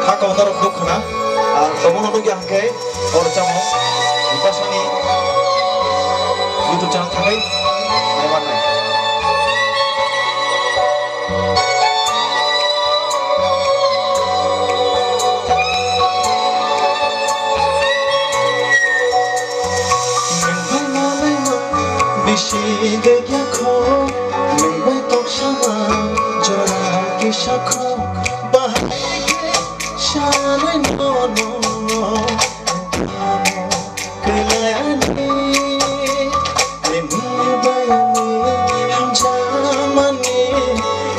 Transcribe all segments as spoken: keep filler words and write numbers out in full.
Kha kauna rok duk khna, ah, tomono nukya hwnkhe, oro chamo, Bipasani YouTube channel thangwi, naimanai. Bisi degya kho, nwng bai toksa ma jora kisa kho, bahai khe sanai nono kwlai ani, ani bai ani hamjamani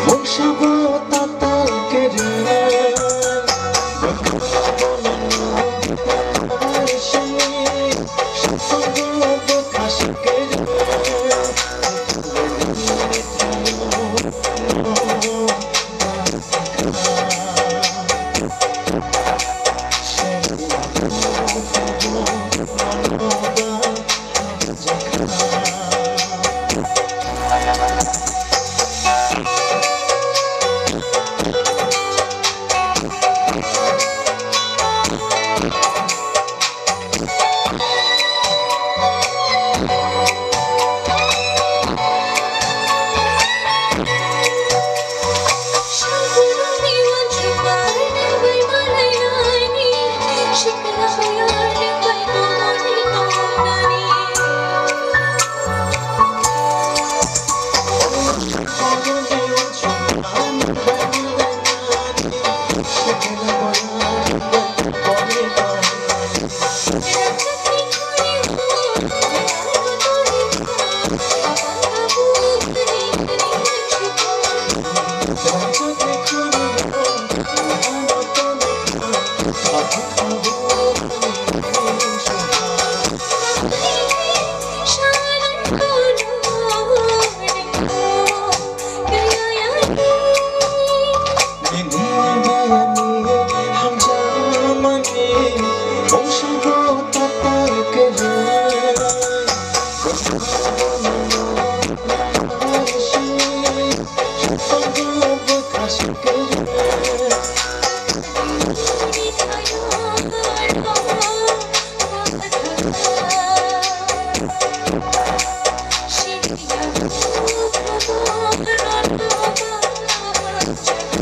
mungsa bo tatal kwrwi.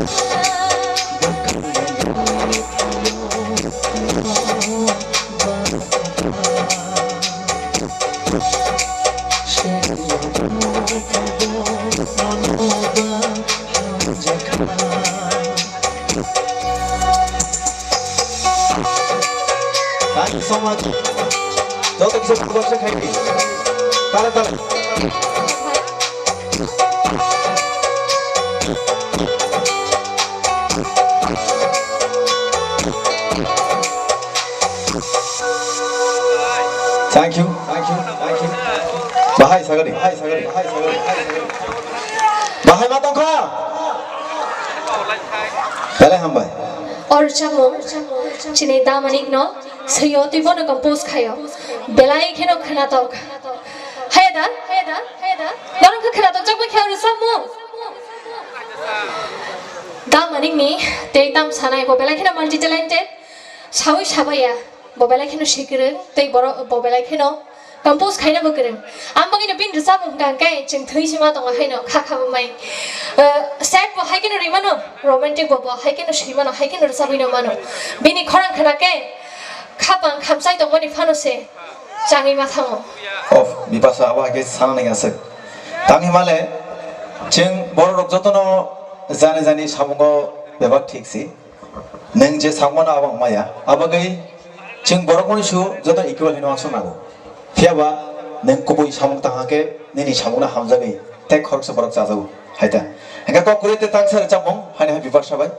Thank you so much. Joto kisa bubar se khaidi. Tala, tala. Thank you, thank you, thank you. Bahai sagadi, bahai sagadi, bahai sagadi. Bahai ma tongkha? Belai hambai. Or chamung, chini damanik no, swiyo twi bono compose khayo. Belai kheno khnatok. Haya da, haya da, haya da. Norok khe khnatok chakma khe or chamung. Damanik ni tei tam sanai bo belai kheno multi talented. Sawi sabaya. Bo belai kheno sikrwng, tei borok bo belai kheno compose khaina bo kwrwng. Ang bagwino bini rwchapmung hwnkha hwnkhe chwng thwi sima tongo haino kha kha bo mai. Eh, sad bo hai kheno rwi mano, romantic bo bo hai kheno swi mano, hai kheno rwchapwi no mano. Bini khorang khna khe khapang khamchai tongmani phano se changwi ma thango. Of, bipasa abo hai khe sana nang aswk. Tang himale, chwng borok rok jotono jani jani samungo bebak thik si. Nwng je samungmano abo wngmaya, abagwi chwng borok mani su joto equal hino wansuk nango. Phiyaba nwng kubui samung tangha khe nini samungno hamjagwi tei khoroksa borok chajago, hai ta. Hingkhe kok kwrwi tei tangsa rwchapmung haino hai Bipasha bai.